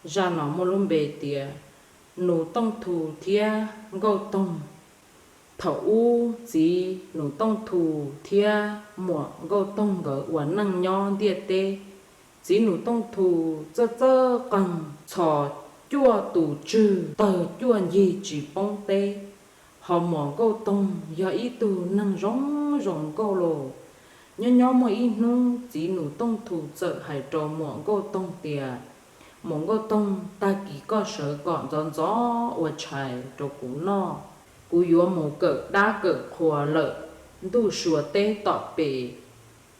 Zaj no muaj lub npe tias Nus Tooj Thu thiab Nkauj Toog. Thaum ub Txiv Nus Tooj Thu thiab Muam Nkauj Toog nkawd ua neej nyob ntiaj teb. Txiv Nus Tooj Thu txawj txawj qeeg txhos cuaj tus tswg tawg cuaj ncig tsis poob teb, ho Muam Nkauj Toog yog ib tug neeg zoo zoo nkauj los. Nyob nyob muaj ib hnub Txiv Nus Tooj Thu txawm hais rau Muam Nkauj Toog tias, Muam Nkauj Toog, tag kis koj sawv kom ntxov ntxov ua tshais rau kuv noj, kuv yuav mus kawm dab kawm qhua lawm, ntuj sua teb tom pes.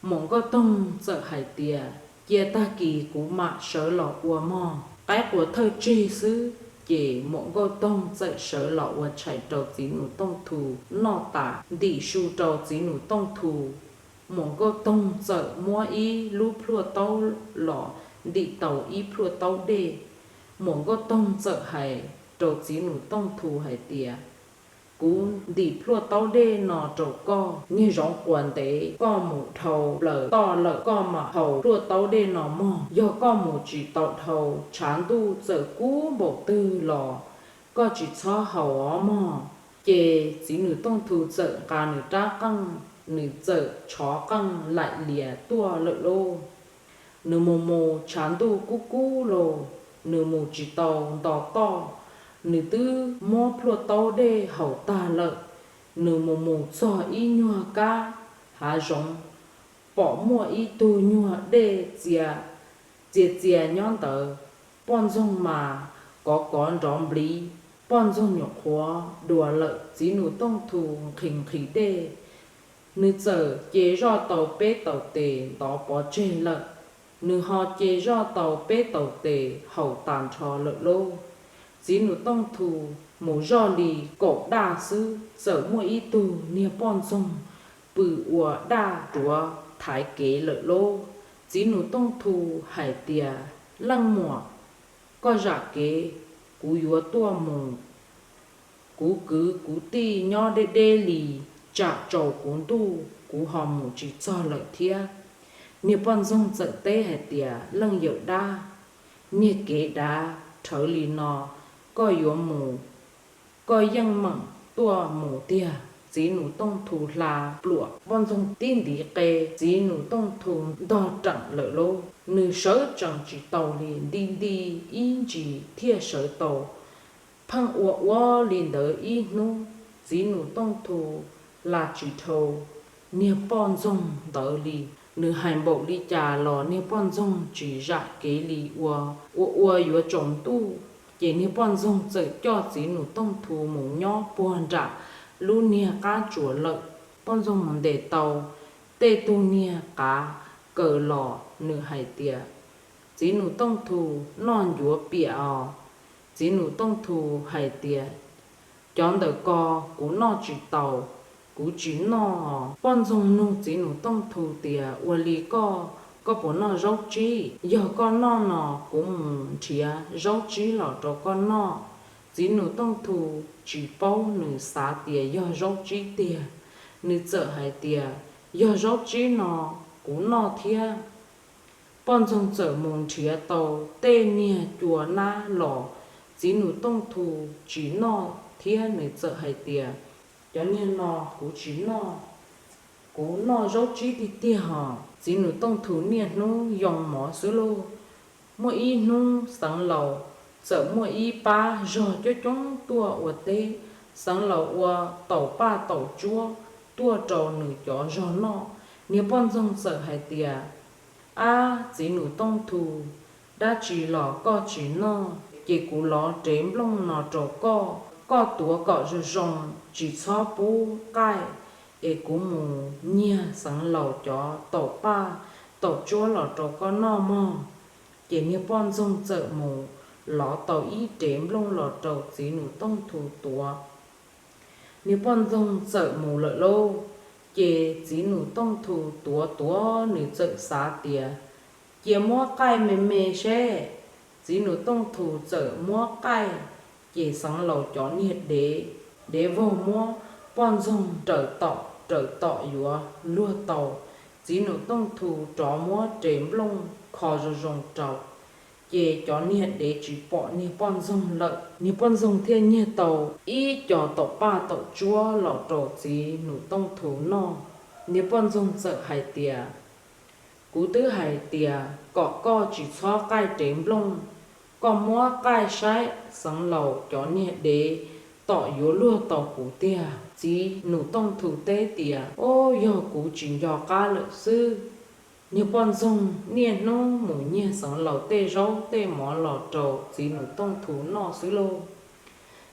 Muam Nkauj Toog txawm hais tias, Cia tag kis kuv mam sawv los ua mog. Qaib qua thawj tsig xwb ces Muam Nkauj Toog txawm sawv los ua tshais rau Txiv Nus Tooj Thu noj tas, ntim su rau Txiv Nus Tooj Thu. Muam Nkauj Toog txawm muab ib lub plhuaj taub los ntim tau ib plhuaj taub dej. Muam Nkauj Toog txawm hais rau Txiv Nus Tooj Thu hais tias, Kuv ntim plhuaj taub dej no rau koj, niag zoov quas ntev, koj mus dhau plaws toj lawm koj mam haus plhuaj taub dej no mog. Yog koj mus tsis tau dhau, tshav ntuj txawm kub npaum twg los koj tsis txhob haus os mog. Ces Txiv Nus Tooj Thu txawm nqa nws rab qeej, nws txawm tshov qeej laim lias tuaj lawm lauj. Nws mus mus tshav ntuj kub kub los, nws mus tsis tau nto toj, nws twb muab plhuaj taub dej haus tag lawm. Nws mus mus txog ib nyuag kab hav zoov, pom muaj ib tug nyuag dej txia txia txias nyob ntawd. Poj ntxoog mas kov kov nrov npliv, poj ntxoog nyuam qhuav dua lawm. Txiv Nus Tooj Thu nqhis nqhis dej, nws txawm ce zoj tau peb taus tes ntov pov tseg lawm. Nws ho ce zoj tau peb taus tes haus tas nrho lawm lauj. Txiv Nus Tooj Thu mus zoj li kaum daj xwb, txawm muaj ib tug niag poj ntxoog pw ua daj ruav thaiv kev lawm lauj. Txiv Nus Tooj Thu hais tias, Leej muam, koj zam kev, kuv yuav tuaj mus. Kuv kwv kuv tij nyob deb deb li, tsam tsaus kuv ntuj kuv ho mus tsis txog lawm thiab. Niag poj ntxoog txawm teb hais tias, Leej yawm dab, niag kev dav rhawv li no, koj yuav mus, koj yeej meem tuaj mus tiag. Txiv Nus Tooj Thu hla pluam, poj ntxoog tib ntiv qe, Txiv Nus Tooj Thu ntog reem lawm lauj. Nws sawv tsees tsis tau li, nti nti ib ntsis thiaj sawv tau. Pheej ua ua li ntawd ib hnub, Txiv Nus Tooj Thu hla tsis dhau niag poj ntxoog ntawd li. Nws hais npaum li cas los niag poj ntxoog tsis zam kev li, ua ua ua yuav tsaus ntuj, ces niag poj ntxoog txawm coj Txiv Nus Tooj Thu mus nyob puag nram lub niag qab tsuas lawm. Poj ntxoog mus ntes tau tej tug niag qav kaws los, nws hais tias, Txiv Nus Tooj Thu, noj ncuav piam os. Txiv Nus Tooj Thu hais tias, Cov ntawm ko kuv noj tsis tau, kuv tsis noj. Poj ntxoog nug Txiv Nus Tooj Thu tias, Ua li koj, koj puas noj zaub tsib? Yog koj noj no kuv mus nrhiav zaub tsib los rau koj noj. Txiv Nus Tooj Thu tsis paub, nws xav tias yog zaub tsib tiag, nws txawm hais tias, Yog zaub tsib no kuv noj thiab. Poj ntxoog txawm mus nrhiav tau tej niag cua nab los, Txiv Nus Tooj Thu tsis noj thiab, nws txawm hais tias, Cov niag no kuv tsis noj, kuv noj zaub tsib tiag tiag hos. Txiv Nus Tooj Thu niaj hnub yoo mov xwb lauj. Muaj ib hnub Xeev Laus txawm muaj ib pab zog coob coob tuaj ua teb. Xeev Laus ua taum paj taum tsuab tuaj rau nws cov zog noj. Niag poj ntxoog txawm hais tias, Ab, Txiv Nus Tooj Thu, dab tsi los koj tsis noj, ces kuv lov rev nplooj no rau koj, koj tuav kom zoo zoo, tsis txhob pub qaij, es kuv mus nyiag Xeev Laus cov taum paj taum tsuab los rau koj noj mog. Ces niag poj ntxoog txawm mus lov tau ib rev nplooj los rau Txiv Nus Tooj Thu tuav. Niag poj ntxoog txawm mus lawm lauj. Ces Txiv Nus Tooj Thu tuav tuav, nws txawm xav tias, Cia muab qaij me me seb. Txiv Nus Tooj Thu txawm muab qaij, ces Xeev Laus cov niag dev, dev vaug muab poj ntxoog raws tom raws tom yuav luag tau. Txiv Nus Tooj Thu rov muab rev nplooj kho zoo zoo rau, ces cov niag dev tsis pom niag poj ntxoog lawm. Niag poj ntxoog thiaj nyiag tau ib co taum paj taum tsuab los rau txiv Nus Tooj Thu noj. Niag poj ntxoog txawm hais tias, Kuv twb hais tias kom koj tsis txhob qaij rev nplooj, koj muab qaij saib xeev laus cov niag dev tom yuav luag tau kuv tiag. Txiv Nus Tooj Thu teb tias, Ob, yog kuv tsis nco qab lawm xwb. Niag poj ntxoog niaj hnub mus nyiag xeev laus tej zaub tej mov los rau txiv Nus Tooj Thu noj xwb lauj.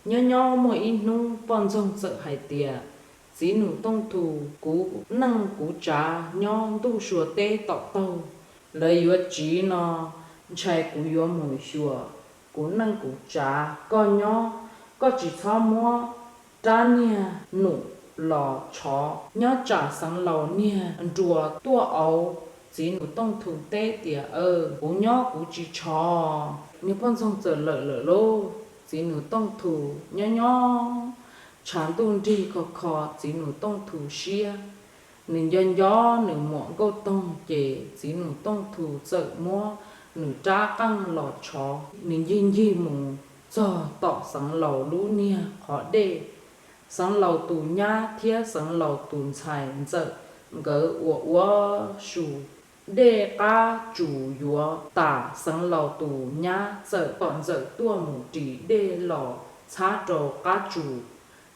Nyob nyob muaj ib hnub poj ntxoog txawm hais tias, Txiv Nus Tooj Thu, kuv neej kuv tsav nyob ntuj sua teb tom taug, lawv yuav tsiv no ntshai kuv yuav mus xyuas kuv neej kuv tsav. Koj nyob, koj tsis txhob muab rab niag num los tshov, nyob tsam xeev laus niag nruas tuaj auv. Txiv Nus Tooj Thu teb tias, Aw, kuv nyob kuv tsis tshov. Niag poj ntxoog txawm lawm lawm lauj. Txiv Nus Tooj Thu nyob nyob tshav ntuj nrig kho kho txiv Nus Tooj Thu siab. Nws nco nco nws muam Nkauj Toog ces txiv Nus Tooj Thu txawm muab nws rab qeej los tshov, nws ncig ncig mus txog tom xeev laus lub niag qhov dej. Xeev laus tus nyab thiab xeev laus tus ntxhais ntxawm nkawd ua ua su. Dej qab tsus yuav tas, xeev laus tus nyab txawm kom ntxawm tuaj mus ris dej los txhab rau qab tsus.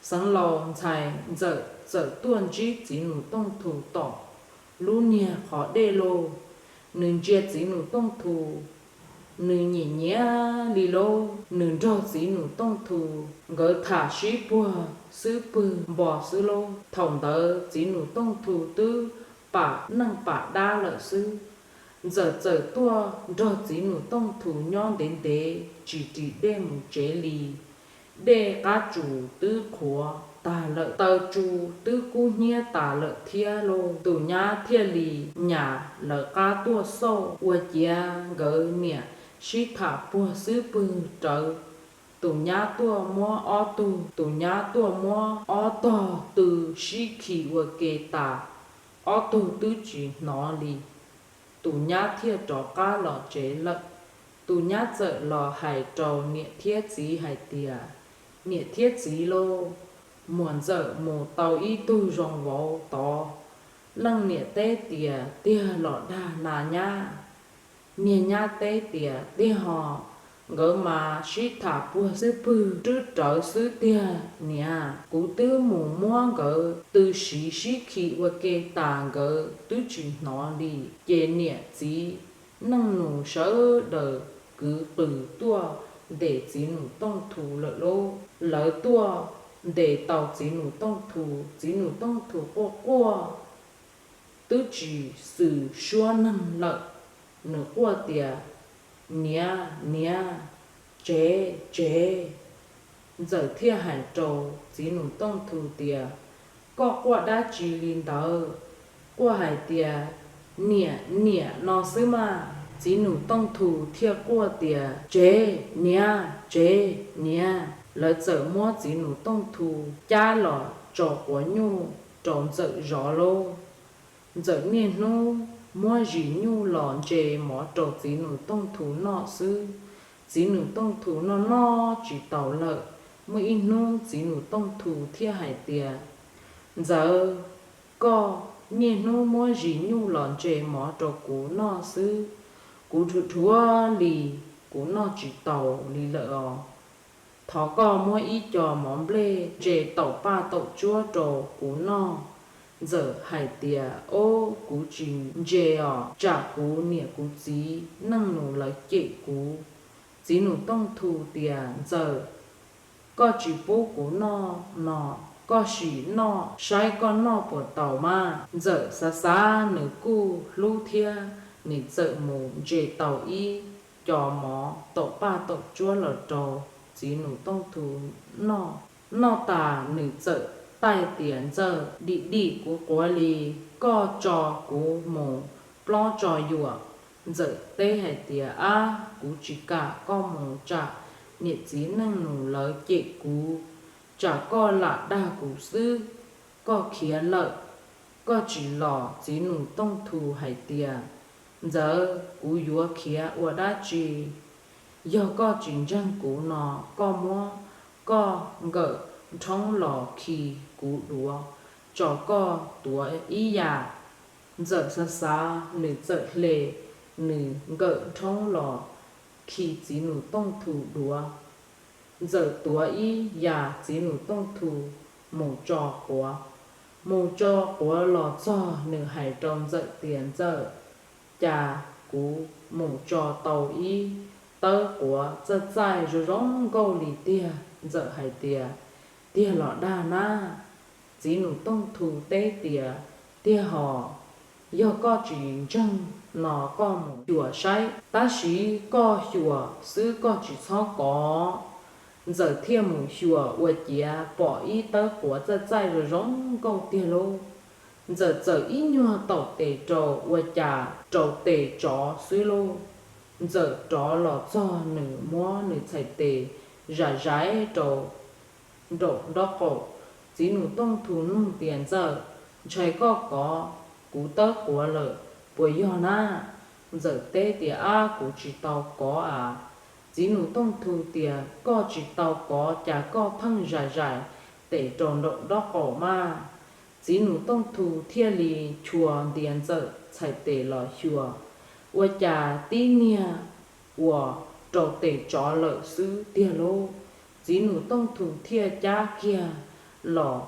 Xeev laus ntxhais ntxawm txawm tuaj ntsib txiv Nus Tooj Thu tom lub niag qhov dej lauj. Nws ntsia txiv Nus Tooj Thu, nws nyiam nyiam li lauj. Nws nrog txiv Nus Tooj Thu nkawd tham sib puag xwb pwg npo xwb lauj. Thaum ntawd txiv Nus Tooj Thu twb pam neej pam dab lawm xwb. Ntxawm txawm tuaj nrog txiv Nus Tooj Thu nyob ntev ntev tsis ris dej mus tsev li. Dej qab tsus twb qhuav tag lawm, taw tsu twb kub hnyiab tas lawm thiab lauj. Tus nyab thiaj li nyas lawv qab tuaj xauj, ua ciav nkawd niam sib tham puag xwb pwg rawv. Tus nyab tuaj muab ob tug, tus nyab tuaj muab ob tog tw sib khi ua ke tas, ob tug twb tsis hnov li. Tus nyab thiaj rov qab los tsev lawm. Tus nyab txawm los hais rau niam thiab txiv hais tias, Niam thiab txiv lauj, muam ntxawm mus tau ib tug zoo vauv tod. Leej niam teb tias, Tiag los dag na nyab? Niag nyab teb tias, Tiag ho, nkawd mas sib tham puag xwb pwg rwb rawv xwb tiag niam. Kuv twb mus muab nkawd tw siv sib khi ua ke tas nkawd twb tsis hnov li. Ces niam txiv neej nus sawv daws kwv qws tuaj ntes txiv Nus Tooj Thu lawm lauj. Lawv tuaj ntes tau txiv Nus Tooj Thu, txiv Nus Tooj Thu quaj quaj, twb tsis xws suab neeg lawm. Nws quaj tias, Niam, niam, tsev, tsev. Ntxawm thiaj hais rau txiv Nus Tooj Thu tias, Koj quaj dab tsi li ntawd? Quaj hais tias, Niam, niam no xwb mas. Txiv Nus Tooj Thu thiaj quaj tias, Tsev, niam, tsev, niam. Lawv txawm muab txiv Nus Tooj Thu cab los tso quav nyuj rau Ntxawm zov lauj. Ntxawm niaj hnub muab zis nyuj los ntse mov rau txiv Nus Tooj Thu noj xwb. Txiv Nus Tooj Thu noj noj tsis taus lawm. Muaj ib hnub txiv Nus Tooj Thu thiaj hais tias, Ntxawm, koj niaj hnub muab zis nyuj los ntse mov rau kuv noj xwb, kuv dhuav dhuav li, kuv noj tsis taus li lawm os. Thov koj muab ib co mov nplej ntse taum paj taum tsuab rau kuv noj. Ntxawm hais tias, Ob, kuv tsis ntse os, tsam kuv niam kuv txiv neej nus lawv cem kuv. Txiv Nus Tooj Thu tias, Ntxawm, koj tsis pub kuv noj no, koj sim noj saib koj noj puas taus mas. Ntxawm xav xav nws kuj hlub thiab, nws txawm mus ntse tau ib co mov taum paj taum tsuab los rau txiv Nus Tooj Thu noj. Noj tas nws txawm taij tias, Ntxawm, dim dim kuv quav li, koj tso kuv mus plob tso yuam. Ntxawm teb hais tias, Ab, kuv tsis kam koj mus tsam niam txiv neej nus lawv cem kuv, tsam koj lam dag kuv xwb, koj khiav lawm, koj tsis los. Txiv Nus Tooj Thu hais tias, Ntxawm, kuv yuav khiav ua dab tsi? Yog koj tsis ntseeg kuv no, koj muab koj nkawm nrhoob los khi kuv duav tso, koj tuav ib yam. Ntxawm xav xav, nws txawm hle nws nkawm nrhoob los khi Txiv Nus Tooj Thu duav. Ntxawm tuav ib yam, Txiv Nus Tooj Thu mus tso quav. Mus tso quav los txog, nws hais rau Ntxawm tias, Ntxawm, cas kuv mus tso tau ib tawb quav txaij txaij zoo zoo nkauj li tiag. Ntxawm hais tias, Tiag los dag nab? Txiv Nus Tooj Thu teb tias, Tiag hos. Yog koj tsis ntseeg no, koj mus xyuas saib, tab sis koj xyuas xwb koj tsis txhob kov. Ntxawm thiaj mus xyuas, ua ciav pom ib tawb quav txaij txaij zoo zoo nkauj tiag lauj. Ntxawm txawm ib nyuag taum tes rau, ua cas rau tes tsov xwb lauj. Ntxawm rov los txog, nws muab nws txhais tes zais zais rau nraum nraub qaum. Txiv Nus Tooj Thu nug tias, Ntxawm, ntshai koj kov kuv tawb quav lawm puas yog nab? Ntxawm teb tias, Ab, kuv tsis tau kov as. Txiv Nus Tooj Thu tias, Koj tsis tau kov, cas koj pheej zais zais tes rau nraum nraub qaum mas? Txiv Nus Tooj Thu thiaj li chua ntiav Ntxawm txhais tes los xyuas, ua cas tib niag uas rau tes tsov lawm xwb tiag lauj. Txiv Nus Tooj Thu thiaj cab kiag los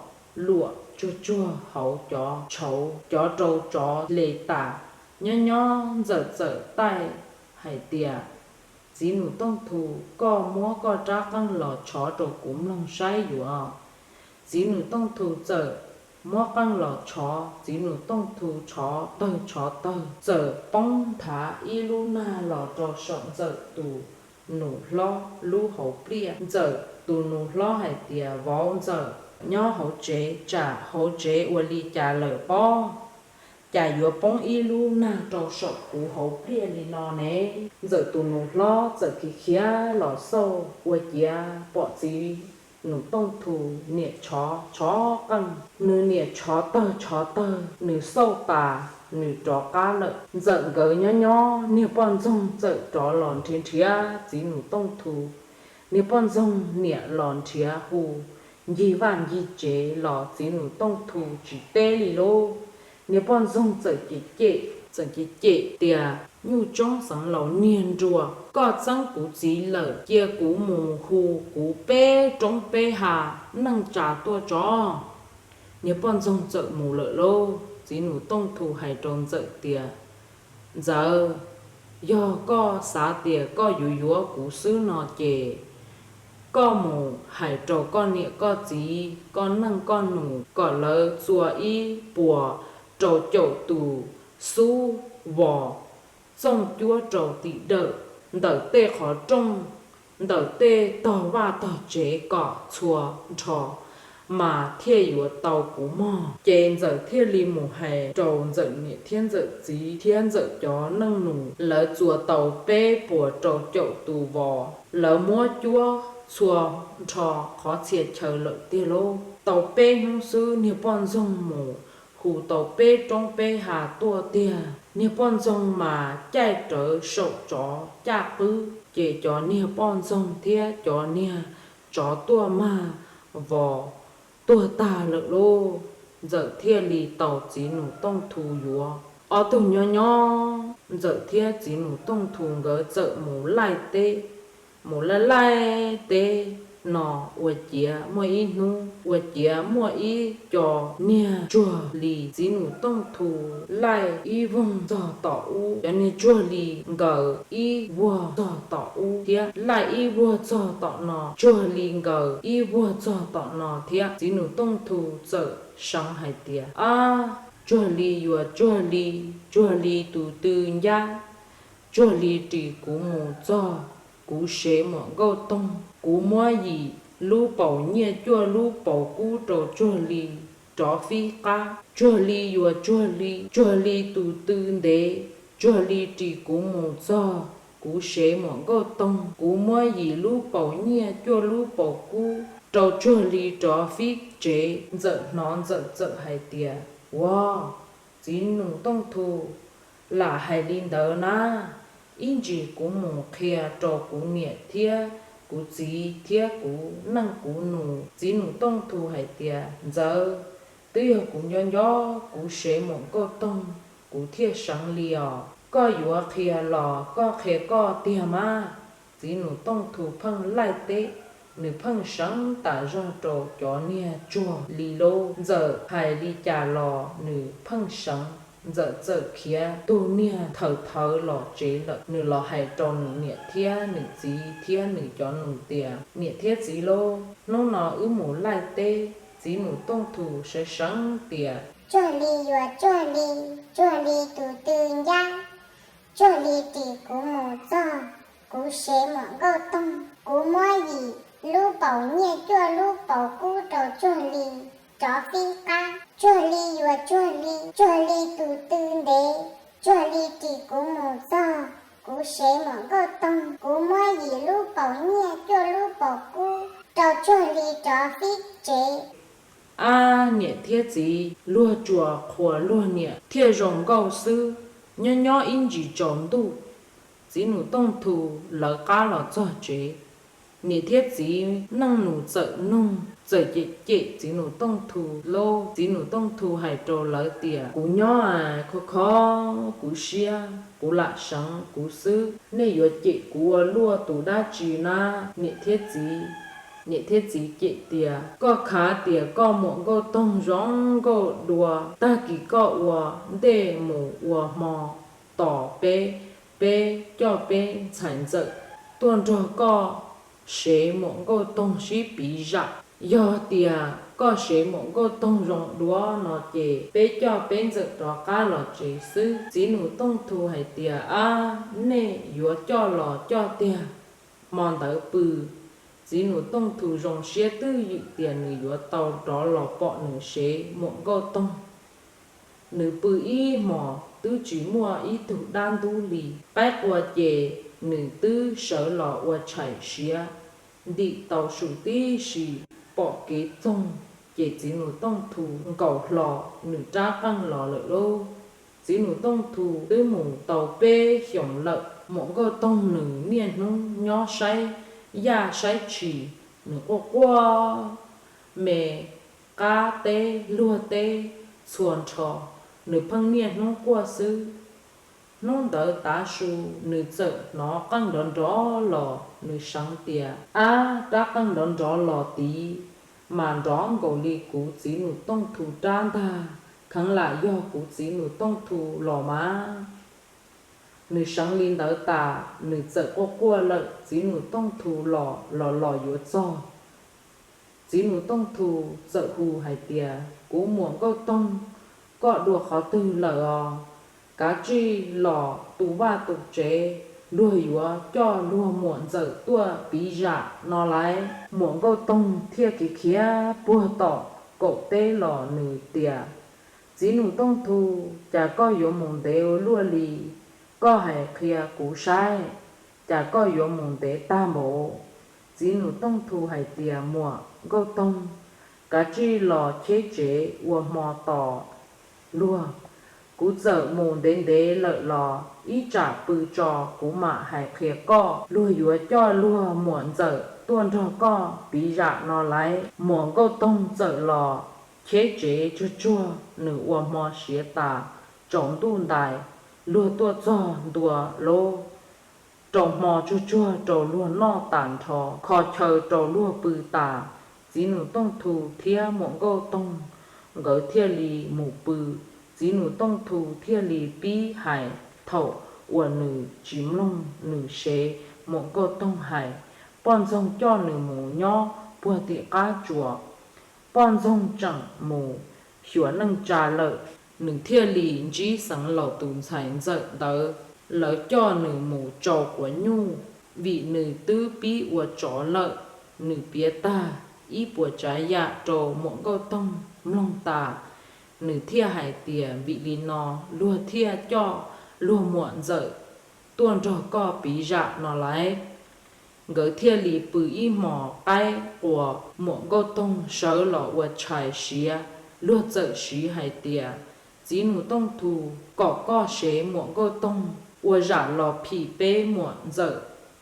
luam tsuag tsuag hauv cov tshauv, cov rau tsov hle tas. Nyob nyob Ntxawm txawm taij hais tias, Txiv Nus Tooj Thu, koj muab koj rab qeej los tshov rau kuv mloog saib yuav. Txiv Nus Tooj Thu txawm muab qeej los tshov, Txiv Nus Tooj Thu tshov tawg tshov tawg, txawm poob nthav ib lub nag los rau saum Ntxawm tus nus hlob lub hauv pliaj. Ntxawm tus nus hlob hais tias, Vauv Ntxawm, nyob hauv tsev, tsam hauv tsev ua li cas lawm pob, cas yuav poob ib lub nag rau saum kuv hauv pliaj li no ne? Ntxawm tus nus hlob txawm khiav khiav los xauj, ua ciav pom Txiv Nus Tooj Thu niam tshov tshov qeej. Nws niam tshov tawg tshov tawg, nws xauj tas, nws rov qab lawm. Ntxawm nkawd nyob nyob, niag poj ntxoog txawm rov los nrhiav nrhiav Txiv Nus Tooj Thu. Niag poj ntxoog niam los nrhiav hu ncig vaj ncig tsev los Txiv Nus Tooj Thu tsis teb li lauj. Niag poj ntxoog txawm cem cem, txawm cem cem tias, Nyuj Tsoob Xeev Laus niag nruas, koj txeeb kuv txiv lawm, cia kuv mus hu kuv peb roob peb ha neej tsa tuaj tso. Niag poj ntxoog txawm mus lawm lauj. Txiv Nus Tooj Thu hais rau Ntxawm tias, Ntxawm, yog koj xav tias koj yuav yuav kuv xwb no ces koj mus hais rau koj niam koj txiv, koj neej koj nus kom lawv txua ib puas rau caum tus xub vos txooj cuab rau tim dawm, ntawm tej qhov rooj, ntawm tej tog vaj tog tsev kom txhua nrho, mas thiaj yuav tau kuv mog. Ces Ntxawm thiaj li mus hais rau Ntxawm niam thiab Ntxawm txiv thiab Ntxawm cov neej nus, lawv txua tau peb puas rau caum tus vos, lawv muab cuab txhua nrho qhov txhia chaw lawm tiag lauj. Tau peb hnub xwb niag poj ntxoog mus hu tau peb roob peb ha tuaj tiag. Niag poj ntxoog mas caij rawv saum tsov caj qwb, ces cov niag poj ntxoog thiab cov niag tsov tuaj mag vos tuag tag lawm lauj. Ntxawm thiaj li tau Txiv Nus Tooj Thu yuav. Ob tug nyob nyob, Ntxawm thiab Txiv Nus Tooj Thu nkawd txawm mus laij teb, mus laij laij teb no, ua ciav muaj ib hnub, ua ciav muaj ib co niag tsuag li Txiv Nus Tooj Thu laij ib vuag txog tom ub, cov niag tsuag li nkawd ib vuag txog tom ub thiab, laij ib vuag txog tom no, tsuag li nkawd ib vuag txog tom no thiab. Txiv Nus Tooj Thu txawm seev hais tias, Ab, tsuag li yuav tsuag li, tsuag li tus tw ncab, tsuag li ris kuv mus txog kuv sev muam nkauj toog, kuv muab yim lub paus nyiaj cuaj lub paus kub rau tsuag li rov fib qab. Tsuag li yuav tsuag li, tsuag li tus tw ntev, tsuag li ris kuv mus txog kuv sev muam nkauj toog, kuv muab yim lub paus nyiaj cuaj lub paus kub rau tsuag li rov fib tsev. Ntxawm hnov Ntxawm txawm hais tias, Ua, Txiv Nus Tooj Thu lam hais li ntawd nab. Ib ntsis kuv mus qhia rau kuv niam thiab kuv txiv thiab kuv neej kuv nus. Txiv Nus Tooj Thu hais tias, Ntxawm, twb yog kuv nco nco kuv sev Muam Nkauj Toog, kuv thiaj seev li os. Koj yuav qhia los koj qhia koj tiag mas. Txiv Nus Tooj Thu pheej laij teb, nws pheej seev tas zog rau cov niag tsuag li lauj. Ntxawm hais li cas los nws pheej seev. Ntxawm txawm khiav tug niag thawm thawv los tsev lawm. Nws los hais rau nws niam thiab nws txiv thiab nws cov nus tias, Niam thiab txiv lauj, hnub no wb mus laij teb. Txiv Nus Tooj Thu seev seev tias, Tsuag Li yuav Tsuag Li, Tsuag Li tus tw ncab, Tsuag Li ris kuv mus txog, kuv sev Muam Nkauj Toog, kuv muab yim lub paus nyiaj cuaj lub paus kub rau Tsuag Li rov fib qab. Tsuag Li yuav Tsuag Li, Tsuag Li tus tw ntev, Tsuag Li ris kuv mus txog, kuv sev Muam Nkauj Toog, kuv muab yim lub paus nyiaj cuaj lub paus kub rau Tsuag Li rov fib tsev. Ab niam thiab txiv, luag tsuas qhuas luag niam thiaj zoo nkauj xwb. Nyob nyob ib ntsis tsaus ntuj, Txiv Nus Tooj Thu lawv qab los txog tsev. Niam thiab txiv neej nus txawm nug, txawm cem cem Txiv Nus Tooj Thu lauj. Txiv Nus Tooj Thu hais rau lawv tias, Kuv nyob es kho kho kuv siab, kuv lam seev kuv xwb, nej yuav cem kuv ua luaj tus dab tsi na? Niam thiab txiv, niam thiab txiv cem tias, Koj khav tias koj Muam Nkauj Toog zoo nkauj dua, tag kis koj ua ntej mus ua hmo tos peb, peb coj peb ntxhais ntxawm tuaj nrog koj sev Muam Nkauj Toog sib piv zam. Yog tias koj sev Muam Nkauj Toog zoo dua no ces peb coj peb ntxawm rov qab los tsev xwb. Txiv Nus Tooj Thu hais tias, Ab, nej yuav coj los coj tiag. Hmo ntawd pw, Txiv Nus Tooj Thu zoo siab twj ywm tias nws yuav tau rov los pom nws sev Muam Nkauj Toog. Nws pw ib hmos twb tsis muaj ib tug dab ntub li. Qaib qua ces nws twb sawv los ua tshais siav ntim tau su tib si, pom kev txoog ces Txiv Nus Tooj Thu nkaus hlo nws rab qeej los lawm lauj. Txiv Nus Tooj Thu twb mus tau peb xyoos lawm. Muam Nkauj Toog nws niaj hnub nyob saib yaj saib tshis, nws quaj quaj me qab teb luag teb txhua nrho, nws pheej niaj hnub quaj xwb. Hnub ntawd tav su nws txawm hnov qeej nrov nrov los, nws seev tias, Ab, rab qeej nrov nrov los tid, mas nrov nkaus li kuv Txiv Nus Tooj Thu rab ntag, kheev lam yog kuv Txiv Nus Tooj Thu los mas. Nws seev li ntawd tas, nws txawm quaj quaj lawm, Txiv Nus Tooj Thu los los los yuav txog. Txiv Nus Tooj Thu txawm hu hais tias, Kuv Muam Nkauj Toog, koj dua qhov twg lawm os? Kav tsij los tu vaj tu tsev, luag yuav coj luag muam ntxawm tuaj piv zam no lauj. Muam Nkauj Toog thiaj khiav khiav puag tom kaum teb los nws tias, Txiv Nus Tooj Thu, cas koj yuav mus ntev ua luaj li? Koj hais qhia kuv saib, cas koj yuav mus ntev tag npaum? Txiv Nus Tooj Thu hais tias, Muam Nkauj Toog, kav tsij los cheb tsev ua hmo tos luag. Kuv txawm mus ntev ntev lawm los ib tsam pw tso kuv mam hais qhia koj. Luag yuav coj luag muam ntxawm tuaj nrog koj piv zam no lauj. Muam Nkauj Toog txawm los cheb tsev tsuag tsuag, nws ua hmo siav tas, tsaus ntuj ntais, luag tuaj txog ntua lauj. Rau hmo tsuag tsuag rau luag noj tas nrho, kho chaw rau luag pw tas, Txiv Nus Tooj Thu thiab Muam Nkauj Toog nkawd thiaj li mus pw. Txiv Nus Tooj Thu thiaj li pib hais thaum uas nws tsis mloog nws sev Muam Nkauj Toog hais. Poj ntxoog coj nws mus nyob puag tim qab tsuas. Poj ntxoog tseem mus xyuas neej tsa lawm, nws thiaj li ntsib xeev laus tus ntxhais ntxawm ntawd. Lawv coj nws mus tsau quav nyuj, vim nws twb pib ua tsov lawm. Nws piav tag ib puas tsav yam rau Muam Nkauj Toog mloog tas, nws thiaj hais tias, Vim li no luag thiaj coj luag muam ntxawm tuaj nrog koj piv zam no lauj. Nkawd thiaj li pw ib hmos qaib qua, Muam Nkauj Toog sawv los ua tshais siav. Luag txawm siv hais tias, Txiv Nus Tooj Thu, kom koj sev Muam Nkauj Toog ua zam los phim peb muam ntxawm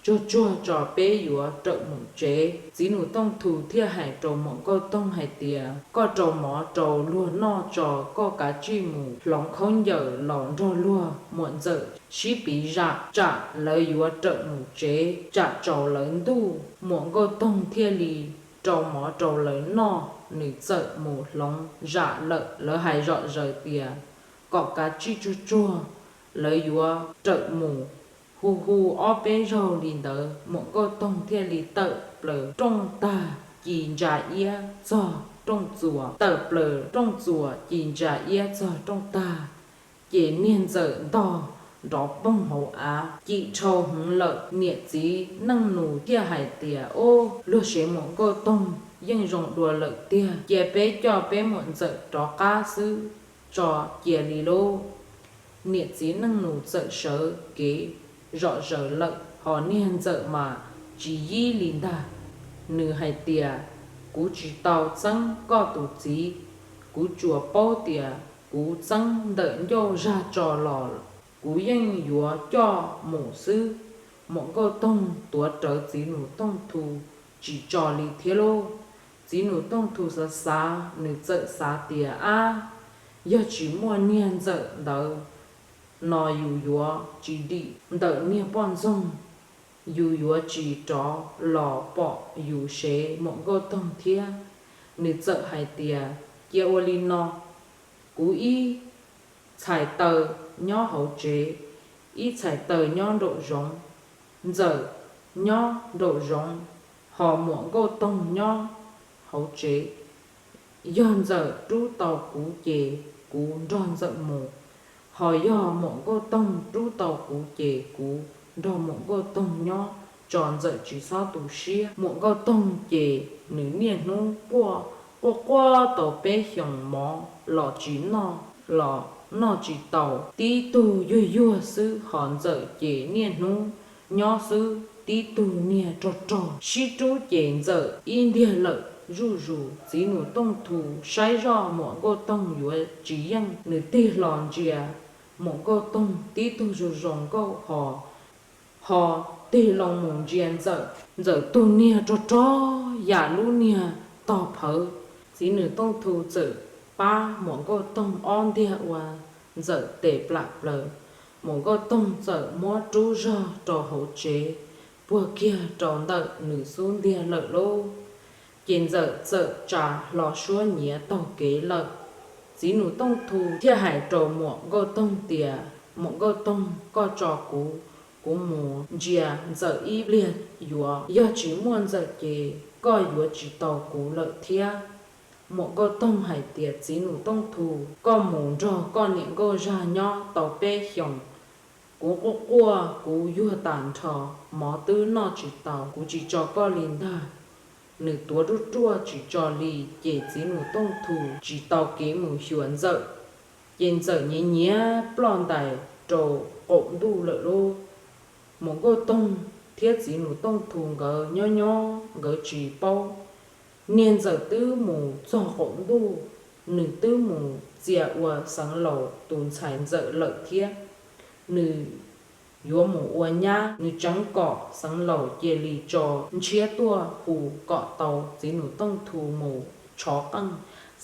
tsuag tsuag tso peb yuav rawm mus tsev. Txiv Nus Tooj Thu thiaj hais rau Muam Nkauj Toog hais tias, koj rau mov rau luag noj tso, koj kav tsij mus hloov khaub ncaws los nrog luag muam ntxawm sib piv zam tsam lawv yuav rawm mus tsev tsam tsaus lawv ntuj. Muam Nkauj Toog thiaj li rau mov rau lawv noj, nws txawm mus hloov zam lawm. Lawv hais zom zaws tias kom kav tsij tsuag tsuag, lawv yuav rawm mus. Hu hu ob peb zaug li ntawd, Muam Nkauj Toog thiaj li tawm plaws rooj tag ci ntsa iab txog rooj txuas, tawm plaws rooj txuas ci ntsa iab txog rooj tag, ces niag ntxawm ntog nrov poog hauv av cim dhau heev lawm. Niam txiv Neej Nus thiaj hais tias, ub, luag sev Muam Nkauj Toog yeej zoo dua lawm tiag, cia peb coj peb muam ntxawm rov qab xwb tso cia li lauj. Niam txiv Neej Nus txawm sawv kev zom zaws lawm, ho niag ntxawm mas tsis yib li ntag. Nws hais tias, kuv tsis tau txeeb koj tus txiv, kuv tsuas paub tias kuv txeeb ntawm ncauj zaj tso los kuv yeej yuav coj mus xwb. Muam Nkauj Toog tuav rawv Txiv Nus Tooj Thu tsis tso li thiab lauj. Txiv Nus Tooj Thu xav xav, nws txawm xav tias, ab, yog tsis muaj niag ntxawm ntawd no yus yuav tsis dim ntawm niag poj ntxoog, yus yuav tsis rov los pom yus sev Muam Nkauj Toog thiab. Nws txawm hais tias, cia ua li no, kuv ib txhais taw nyob hauv tsev, ib txhais taw nyob nraum zoov. Ntxawm nyob nraum zoov, ho Muam Nkauj Toog nyob hauv tsev. Yog Ntxawm rub tau kuv ces kuv nrog Ntxawm mus, ho yog Muam Nkauj Toog rub tau kuv ces kuv nrog Muam Nkauj Toog nyob, tso Ntxawm tsis txhob tu siab. Muam Nkauj Toog ces nws niaj hnub quaj quaj quaj tau peb xyoos mov los tsis noj, los noj tsis tau, tib tug yuag yuag xwb, ho Ntxawm ces niaj hnub nyob xwb, tib tug niag rog rog. Sib rub ces Ntxawm ib ntiag lawm zuj zus. Txiv Nus Tooj Thu saib zoj Muam Nkauj Toog yuav tsis yeej, nws tig hlo ntsia Muam Nkauj Toog tib tug zoo zoo nkauj ho, ho tig loo mus ntsia Ntxawm, Ntxawm tug niag rog rog yam lub niag tog phawv. Txiv Nus Tooj Thu txawm pab Muam Nkauj Toog ob ntiag ua Ntxawm tes plam plaws. Muam Nkauj Toog txawm muab rub zog rau hauv tsev, puag kiag rau ntawm nws xub ntiag lawm lauj. Ces Ntxawm txawm tsa hlo suab nyiav taug kev lawm. Txiv Nus Tooj Thu thiaj hais rau Muam Nkauj Toog tias, Muam Nkauj Toog, koj tso kuv, kuv mus ntsia Ntxawm ib pliag yuav, yog tsis muaj Ntxawm ces koj yuav tsis tau kuv lawm thiab. Muam Nkauj Toog hais tias, Txiv Nus Tooj Thu, koj mus nrog koj niam nkauj zaj nyob tau peb xyoos, kuv quaj quaj kuv yuag tas nrho, mov twb noj tsis tau, kuv tsis tso koj li ntag. Nws tuav ruaj ruaj tsis tso li, ces Txiv Nus Tooj Thu tsis tau kev mus xyuas Ntxawm, ces Ntxawm nyiav nyiav ploj ntais rau qaum ntuj lawm lauj. Muam Nkauj Toog thiab Txiv Nus Tooj Thu nkawd nyob nyob nkawd tsis paub, niag Ntxawm twb mus txog qaum ntuj, nws twb mus txia ua Xeev Laus tus ntxhais ntxawm lawm thiab. Nws yuav mus ua nyab, nws tseev kom Xeev Laus cia li tso Ntshiab tuaj hu kom tau Txiv Nus Tooj Thu mus tshov qeej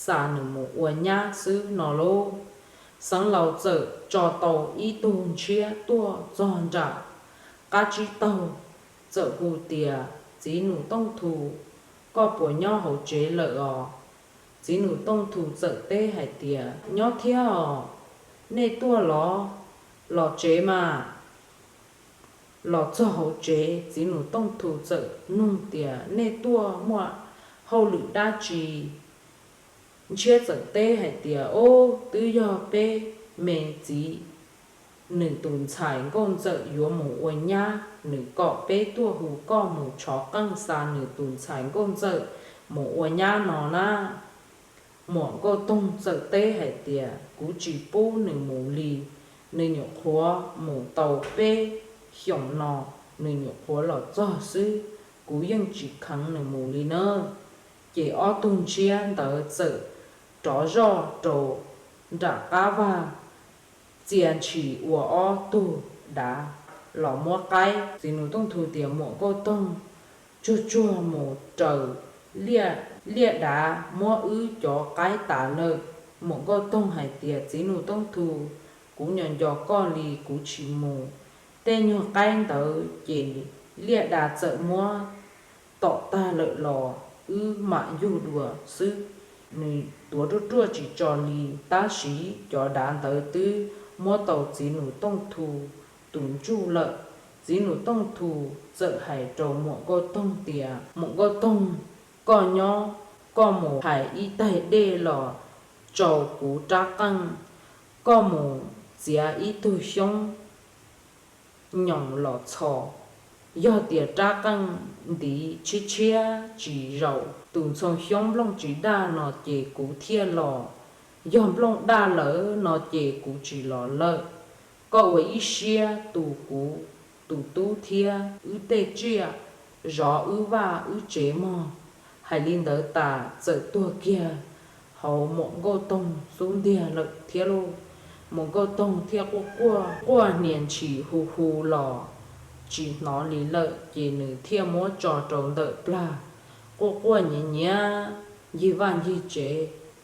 xa nws mus ua nyab xwb no lauj. Xeev Laus txawm tso tau ib tug Ntshiab tuaj txog nram qab tsib taug, txawm hu tias, Txiv Nus Tooj Thu, koj puas nyob hauv tsev lawm os? Txiv Nus Tooj Thu txawm teb hais tias, nyob thiab os, nej tuaj los? Los tsev mas. Los txog hauv tsev, Txiv Nus Tooj Thu txawm nug tias, nej tuaj muaj hauj lwm dab tsi? Ntshiab txawm teb hais tias, ob, twb yog peb me txiv nws tus ntxhais nkauj ntxawm yuav mus ua nyab, nws kom peb tuaj hu koj mus tshov qeej xa nws tus ntxhais nkauj ntxawm mus ua nyab no na. Muam Nkauj Toog txawm teb hais tias, kuv tsis pub nws mus li, nws nyuam qhuav mus tau peb xyoos no, nws nyuam qhuav los txog xwb, kuv yeej tsis kheev nws mus li na. Ces ob tug Ntshiab ntawd txawm rov zoj rau nram qab vaj, txia ntshis ua ob tug dav los muab qaib. Txiv Nus Tooj Thu tias, Muam Nkauj Toog, tsuag tsuag mus raws liaj dav muab wb cov qaib tas lawm. Muam Nkauj Toog hais tias, Txiv Nus Tooj Thu, kuv nco nco koj li, kuv tsis mus. Tej nyuag qaib ntawd ces liaj dav txawm muab tom tag lawm los wb mam yug dua xwb. Nws tuav ruaj ruaj tsis tso li, tab sis cov dav ntawd twb muab tau Txiv Nus Tooj Thu tus ntsuj lawm. Txiv Nus Tooj Thu txawm hais rau Muam Nkauj Toog tias, Muam Nkauj Toog, koj nyob, koj mus hais ib taig dej los tsau kuv rab qeej, koj mus txiav ib tug xyoob nyoos los txhos. Yog tias rab qeej ntiv tshiab tshiab tsis zaum, tus ntxhoo xyoob nplooj tsis daj no ces kuv thiaj los. Yog nplooj daj lawm no ces kuv tsis los lawm. Koj ua ib siab tu kuv tus tub thiab wb tej tsiaj, zov wb vaj wb tsev mog. Hais li ntawd tas txawm tuag kiag hauv Muam Nkauj Toog xub ntiag lawm thiab lauj. Muam Nkauj Toog thiaj quaj quaj, quaj hnia ntshis hu hu los tsis hnov li lawm, ces nws thiaj muab tso rau ntawm plag, quaj quaj nyiav nyiav ncig vaj ncig tsev.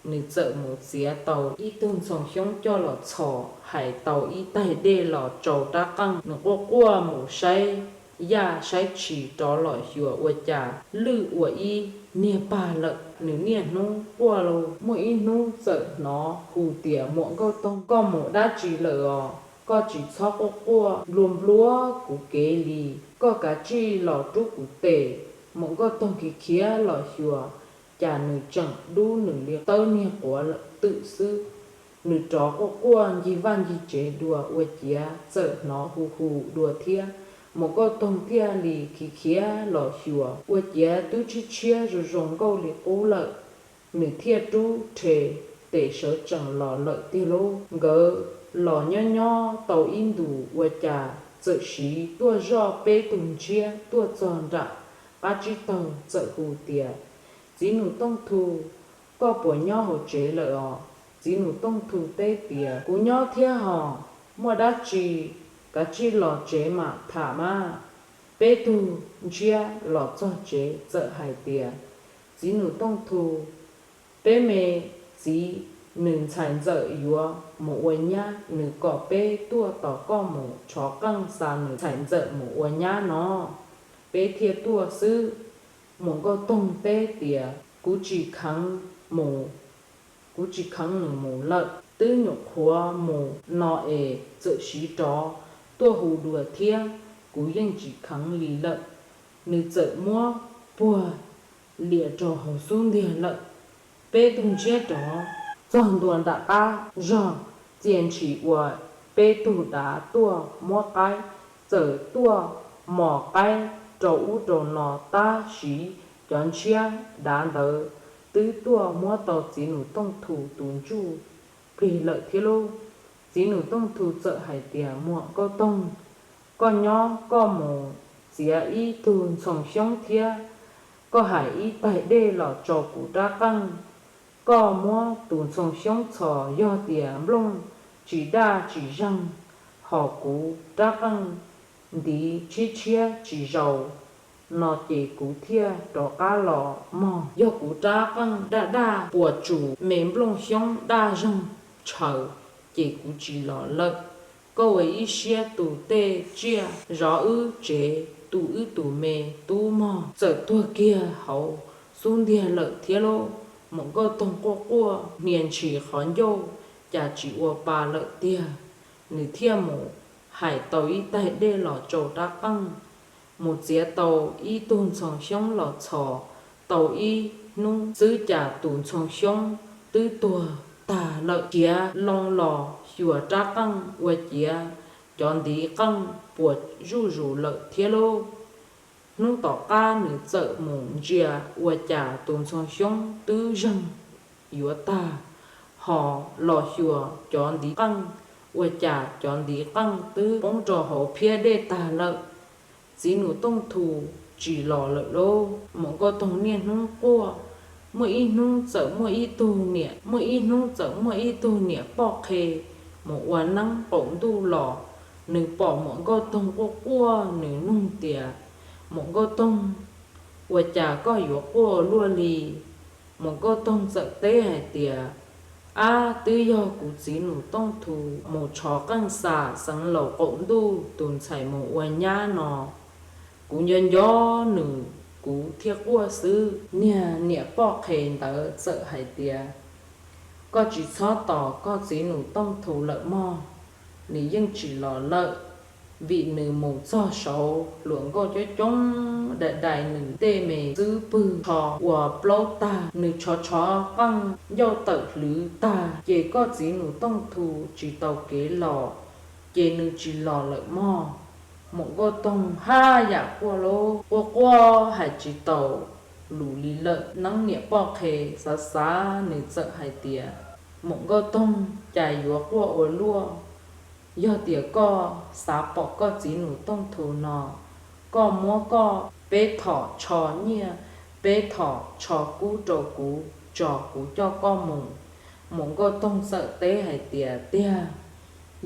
Nws txawm mus txiav tau ib tug ntxhoo xyoob coj los txhos, hais tau ib taig dej los tsau rab qeej. Nws quaj quaj mus saib yaj saib tshis rov los xyuas ua cas lwj ua ib niag pag lawm. Nws niaj hnub quaj lauj, muaj ib hnub txawm hnov hu tias, Muam Nkauj Toog, koj mus dab tsi lawm os? Koj tsis txhob quaj quaj nplua nplua kuv kev li, koj kav tsij los rub kuv tes. Muam Nkauj Toog khiav khiav los xyuas, cas nws tseem dub nws li tawb niag quav lawm twm xwb. Nws rov quaj quaj ncig vaj ncig tsev dua ua ciav txawm hnov hu hu dua thiab. Muam Nkauj Toog thiaj li khiav khiav los xyuas ua ciav twb tshiab tshiab zoo zoo nkauj li qub lawm. Nws thiaj rub rhe tes sawv tsees los lawm tiag lauj. Nkawd los nyob nyob tau ib ntus ua cas txawm siv tuaj zoj peb tug ntshiab tuaj txog nram qab tsib taug txawm hu tias, Txiv Nus Tooj Thu, koj puas nyob hauv tsev lawm os? Txiv Nus Tooj Thu teb tias, Kuv nyob thiab hos, muaj dab tsi kav tsij los tsev mam tham mas. Peb tug ntshiab los txog tsev txawm hais tias, Txiv Nus Tooj Thu, peb me txiv nws ntxhais ntxawm yuav mus ua nyab, nws kom peb tuaj tos koj mus tshov qeej xa nws ntxhais ntxawm mus ua nyab no, peb thiaj tuaj xwb. Muam Nkauj Toog teb tias, Kuv tsis kheev mus, kuv tsis kheev nws mus lawm, twb nyuam qhuav mus no es txawm siv rov tuaj hu dua thiab, kuv yeej tsis kheev li lawm. Nws txawm muab puag lias rau hauv xub ntiag lawm. Peb tug ntshiab rov txog ntua nram qab zog, txia ntshis ua peb tug dav tuaj muab qaib, txawm tuaj mos qaib rau ub rau no tab sis cov ntshiab dav ntawd twb tuaj muab tau Txiv Nus Tooj Thu tus ntsuj plig lawm thiab lauj. Txiv Nus Tooj Thu txawm hais tias, Muam Nkauj Toog, koj nyob koj mus txiav ib tug ntxhoo xyoob thiab koj hais ib taig dej los tsau kuv rab qeej. Koj muab tus ntxhoo xyoob txhos, yog tias nplooj tsis daj tsis zeeg, hos kuv rab qeej ntiv tshiab tshiab tsis zaum no ces kuv thiaj rov qab los mog. Yog kuv rab qeej daj daj puas tsus me nplooj xyoob daj zeeg tshaws ces kuv tsis los lawm. Koj ua ib siab tu tej tsiaj, zov wb tsev, tu wb tus me tub mog. Txawm tuag kiag hauv xub ntiag lawm thiab lauj. Muam Nkauj Toog quaj quaj hnia ntshis qhov ncauj, cas tsis ua pa lawm tiag. Nws thiaj mus hais tau ib taig dej los tsau rab qeej, mus txiav tau ib tug ntxhoo xyoob los txhos tau ib hnub xwb cas tus ntxhoo xyoob twb tuag tag lawm. Khiav loo los xyuas rab qeej ua ciav cov ntiv qeej puas zuj zus lawm thiab lauj. Hnub tom qab nws txawm mus ntsia ua cas tus ntxhoo xyoob twb zeeg yuav tag, hos los xyuas cov ntiv qeej ua cas cov ntiv qeej twb poob rau hauv phiab dej tag lawm. Txiv Nus Tooj Thu tsis los lawm lauj. Muam Nkauj Toog niaj hnub quaj. Muaj ib hnub txawm muaj ib tug niam, muaj ib hnub txawm muaj ib tug niam poj qhe mus ua neeb qaum ntuj los Nws pom Muam Nkauj Toog quaj quaj, nws nug tias, Muam Nkauj Toog, ua cas koj yuav quaj luaj li? Muam Nkauj Toog txawm teb hais tias, Ab, twb yog kuv txiv Nus Tooj Thu mus tshov qeej xam xeev laus qaum ntuj tus ntxhais mus ua nyab no, kuv nco nco nws kuv thiaj quaj xwb. Niag niam poj qhe ntawd txawm hais tias, Koj tsis txhob tos koj txiv Nus Tooj Thu lawm mog, nws yeej tsis los lawm, vim nws mus txog saud hluas nkauj coob coob dai dai nws tej me xub pwg tsho ua plaub tag, nws tshov tshov qeej ncauj tawm hlwv tag, ces koj txiv Nus Tooj Thu tsis tau kev los, ces nws tsis los lawm mog. Muam Nkauj Toog haj yam quaj lauj, quaj quaj hais tsis tau lus li lawm. Neeb niam poj qhe xav xav nws txawm hais tias, Muam Nkauj Toog, cas yuav quaj ua luaj? Yog tias koj xav pom koj txiv Nus Tooj Thu no, koj muab koj peb thom tsho nyiaj peb thom tsho kub rau kuv tso kuv coj koj mus. Muam Nkauj Toog txawm teb hais tias, Tiag,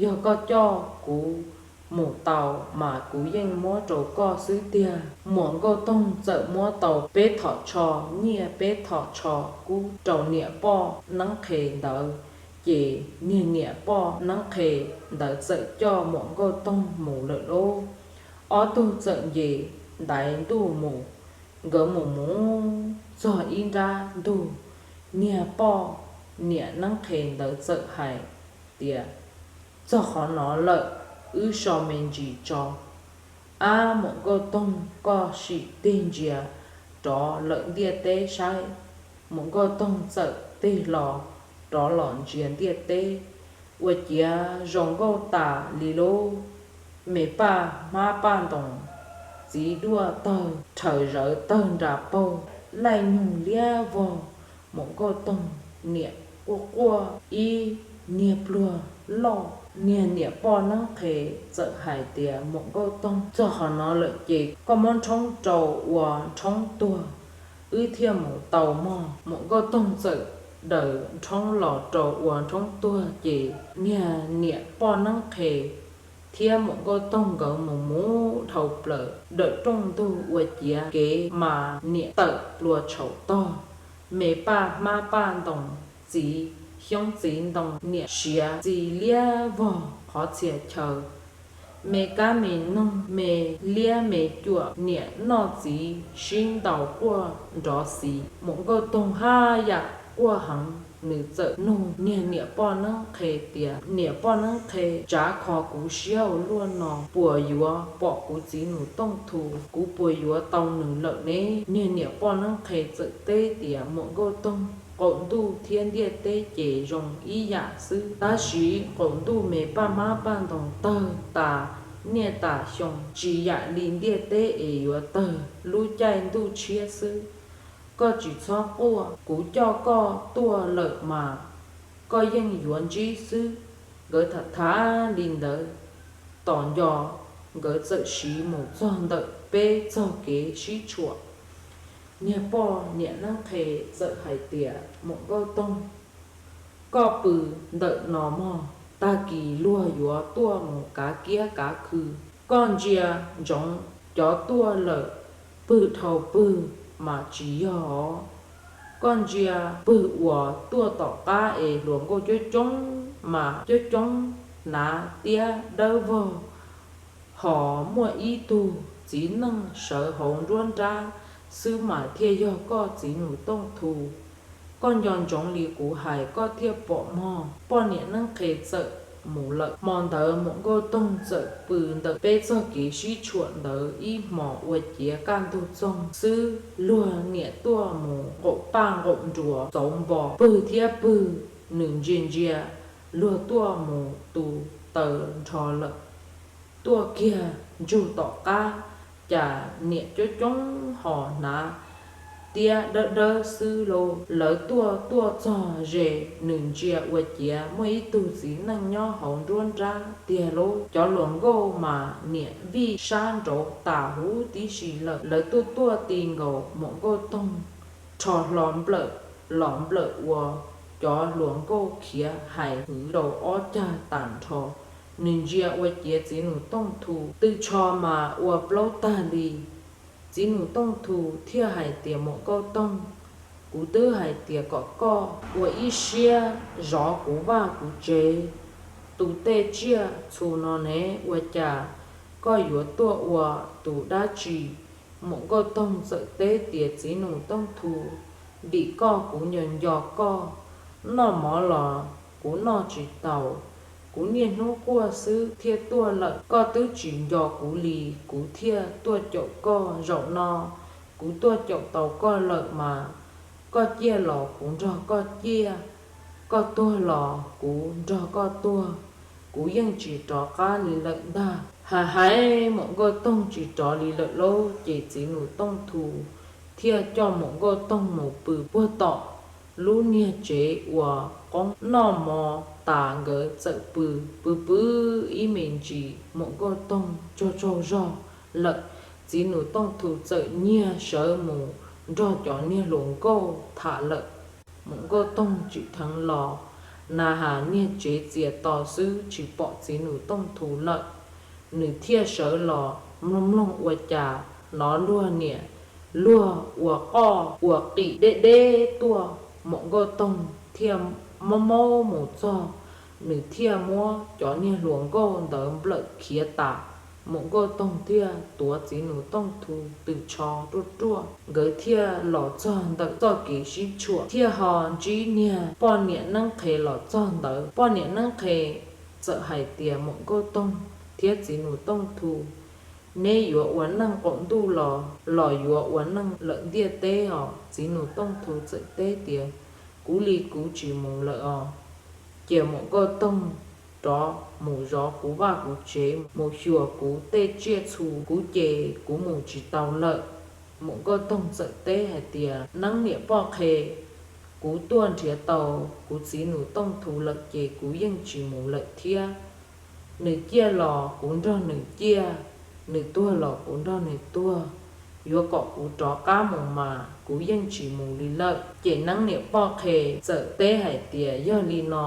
yog koj coj kuv mus tau mas kuv yeej muab rau koj xwb tiag. Muam Nkauj Toog txawm muab tau peb thom tsho nyiaj peb thom tsho kub rau niam poj neeb qhe ntawd, ces niag niam poj neeb qhe ntawd txawm coj Muam Nkauj Toog mus lawm lauj. Ob tug txawm nce ntaiv ntuj mus, nkawd mus mus txog ib nrab ntug, niag poj niam neeb qhe ntawd txawm hais tias, Txog qhov no lawm, wb so me ntsis tso. Ab, Muam Nkauj Toog, koj sim tig ntsia rov lawm ntiaj teb saib. Muam Nkauj Toog txawm tig hlo rov los ntsia ntiaj teb, ua ciav zoo nkauj tas li lub me paj hmab paj ntoos, txiv duaj tawg rhawv zawv tawg nra paug, laij nyoog liab vog. Muam Nkauj Toog niam quaj quaj ib niag pluag loj. Niag niam poj neeb qhe txawm hais tias, Muam Nkauj Toog, txog qhov no lawm ces koj muab nrhoob rau ua nrhoob tuag, wb thiaj mus tau mog. Muam Nkauj Toog txawm daws nrhoob los rau ua nrhoob tuag, ces niag niam poj neeb qhe thiab Muam Nkauj Toog nkawd mus mus dhau plaws dawm rooj ntug ua ciav kev mas niam tawm plua tshaum tog, me paj hmab paj ntoos, txiv xyoob txiv ntoo, niam siav txiv liab vog qhov txhia chaw, me kab me noog, me liab me cuam, niam noj txiv sib ntaus quaj nrov xiv. Muam Nkauj Toog haj yam quaj heev, nws txawm nug niag niam poj neeb qhe tias, Niam poj neeb qhe, tsav kho kuv siab ua luaj no, puas yuav pom kuv txiv Nus Tooj Thu, kuv puas yuav tau nws lawm ne? Niag niam poj neeb qhe txawm teb tias, Muam Nkauj Toog, qaum ntuj thiab ntiaj teb ces zoo ib yam xwb, tab sis qaum ntuj me paj hmab paj ntoos tawg tas niaj tas xyoo, tsis yam li ntiaj teb es yuav tawg lub caij ntuj tshiab xwb. Koj tsis txhob quaj, kuv coj koj tuaj lawm mas koj yeej yuav ntsib xwb. Nkawd tham tham li ntawd, tom nco nkawd txawm siv mus txog ntawm peb txog kev sib tshuam. Niag poj niam neeb qhe txawm hais tias, Muam Nkauj Toog, koj pw ntawm no mog, tag kis luag yuav tuaj mus kav kiab kav khw. Koj ntsia ntsoov cov tuaj lawm pwg dhau pwg mas tsis yog os. Koj ntsia pwg uas tuaj tom qab es hluas nkauj coob coob mas coob coob hnav tiab dawb vog, ho muaj ib tug txiv neej sawv hauv nruab nrab xwb mas thiaj yog koj txiv Nus Tooj Thu. Koj nco ntsoov li kuv hais koj thiaj pom mog. Poj niam neeb qhe txawm mus lawm. Hmo ntawd Muam Nkauj Toog txawm pw ntawm peb txog kev sib tshuam ntawd ib hmos ua ciav kaj ntug txoog xwb, luag niam tuaj mus nqaum paj nqaum nruas txauv npo, pwg thiab pwg, nws ntsia ntsia luag tuaj mus tu taw nrho lawm. Tuaj kiag ntsug tom qab, cas niam coob coob ho hnav tiab dawb dawb xwb lauj. Lawv tuaj tuaj txog ze, nws ntsia ua ciav muaj ib tug txiv neej nyob hauv nruab nrab tiag lauj. Cov hluas nkauj mas niam vij sab nraud tas huv tib si lawm. Lawv tuaj tuaj ti nkaus Muam Nkauj Toog, rho hlo nplawm los nplawm ua cov hluas nkauj khiav hais hwv rau ob cag tas nrho. Nws ntsia ua ciav txiv nus Tooj Thu twb tsho mas ua plaub tag li. Txiv nus Tooj Thu thiaj hais tias, Muam Nkauj Toog, kuv twb hais tias kom koj ua ib siab zov kuv vaj kuv tsev, tus tej tsiaj txhu no ne, ua cas koj yuav tuaj ua tus dab tsi? Muam Nkauj Toog txawm teb tias, Txiv nus Tooj Thu, vim koj kuv nco nco koj, noj mov los kuv noj tsis taus, kuv niaj hnub quaj xwb thiaj tuaj lawm. Koj twb tsis nco kuv li, kuv thiaj tuaj caum koj. Zaum no kuv tuaj caum tau koj lawm mas, koj ciaj los kuv nrog koj ciaj, koj tuag los kuv nrog koj tuag, kuv yeej tsis rov qab li lawm ntag. Hais hais Muam Nkauj Toog tsis rov li lawm lauj, ces txiv nus Tooj Thu thiaj coj Muam Nkauj Toog mus pw puag tom lub niag tsev uas qoob. Noj mov tas nkawd txawm pw, pw pw ib me ntsis Muam Nkauj Toog tsaug tsaug zog lawm, txiv nus Tooj Thu txawm nyiag sawv mus nrog cov niag hluas nkauj tham lawm. Muam Nkauj Toog tsim dheev los na has niag tsev txias to xwb tsis pom txiv nus Tooj Thu lawm. Nws thiaj sawv los mloog mloog ua cas hnov luag niam luag ua qoj ua qim deb deb tuaj. Muam Nkauj Toog thiaj maub maub mus txog, nws thiaj muab cov niag hluas nkauj ntawd nplawm khiav tas. Muam Nkauj Toog thiaj tuav txiv nus Tooj Thu tws tsho ruaj ruaj, nkawd thiaj los txog ntawm txoj kev sib tshuam thiaj ho ntsib niag poj niam neeb qhe los txog ntawd. Poj niam neeb qhe txawm hais tias, Muam Nkauj Toog thiab txiv nus Tooj Thu, neb yuav ua neej qaum ntuj los los yuav ua neej lawm ntiaj teb os? Txiv nus Tooj Thu txawm teb tias, Kuv li kuv tsis mus lawm os. Cia Muam Nkauj Toog rov mus zov kuv vaj kuv tsev, mus xyuas kuv tej tsiaj txhu, kuv ces kuv mus tsis tau lawm. Muam Nkauj Toog txawm teb hais tias, Neeb niam poj qhe, kuv tuaj nrhiav tau kuv txiv nus Tooj Thu lawm ces kuv yeej tsis mus lawm thiab. Nws ciaj los kuv nrog nws ciaj, nws tuag los kuv nrog nws tuag. Yuav kom kuv rov qab mus mas kuv yeej tsis mus li lawm. Ces neeb niam poj qhe txawm teb hais tias, Yog li no,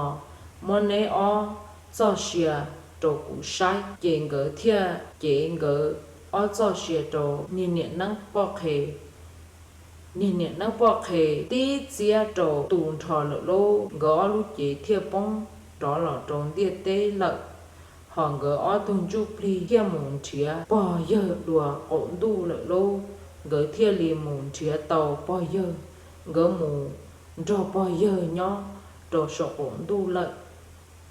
muab neb ob txoj sia rau kuv saib. Ces nkawd thiaj cev nkawd ob txoj sia rau niag niam neeb poj qhe. Niag niam neeb poj qhe tib txiab rau tu nrho lawm lauj, nkawd ob lub cev thiaj poob rov los rau ntiaj teb lawm. Hos nkawd ob tug ntsuj plig thiaj mus nrhiav pog yawg dua qaum ntuj lawm lauj, nkawd thiaj li mus nrhiav tau pog yawg. Nkawd mus nrog pog yawg nyob rau saum qaum ntuj lawm.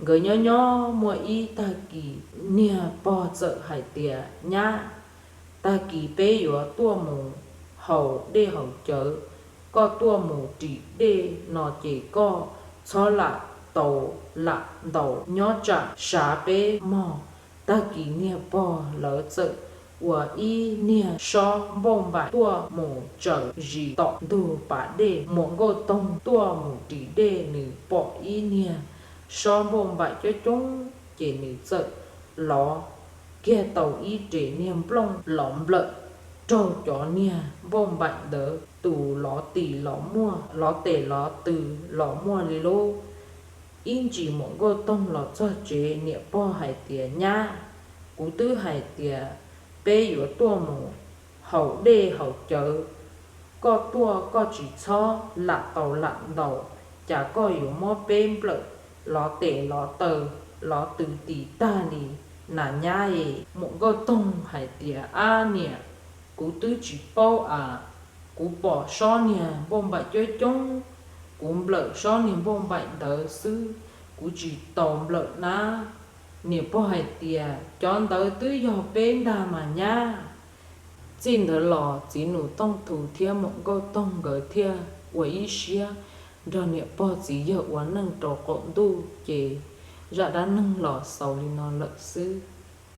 Nkawd nyob nyob muaj ib tag kis niag pog txawm hais tias, Nyab, tag kis peb yuav tuaj mus haus dej haus cawv, koj tuaj mus ris dej no ces koj txhob lam tau lam ntaus, nyob tsam sav peb mog. Tag kis niag pog lawv txawm ua ib niag sob npauj npaim tuaj mus tsaws zis tom ntug pas dej. Muam Nkauj Toog tuaj mus ris dej, nws pom ib niag sob npauj npaim coob coob ces nws txawm lov kiag tau ib re niag nplooj los nplawm raug cov niag npauj npaim ntawd, tus lov tis lov muaj, lov tes lov tw los muaj li lauj. Ib ntsis Muam Nkauj Toog los txog tsev, niam pog hais tias, Nyab, kuv twb hais tias peb yuav tuaj mus haus dej haus cawv, koj tuaj koj tsis txhob lam tau lam ntaus, cas koj yuav muab peb nplawm lov tes lov taw lov tw tis tag li na nyab es. Muam Nkauj Toog hais tias, Ab niam, kuv twb tsis paub as, kuv pom sob niag npauj npaim coob coob, kuv nplawm sob niag npauj npaim ntawd xwb, kuv tsis tau nplawm nab. Niam pog hais tias, Cov ntawd twb yog peb ntag mas nyab. Txij ntawd los txiv nus Tooj Thu thiab Muam Nkauj Toog nkawd thiaj ua ib siab nrog niam pog txiv yawg ua neej rau qaum ntuj, ces zaj dab neeg los xaus li no lawm xwb.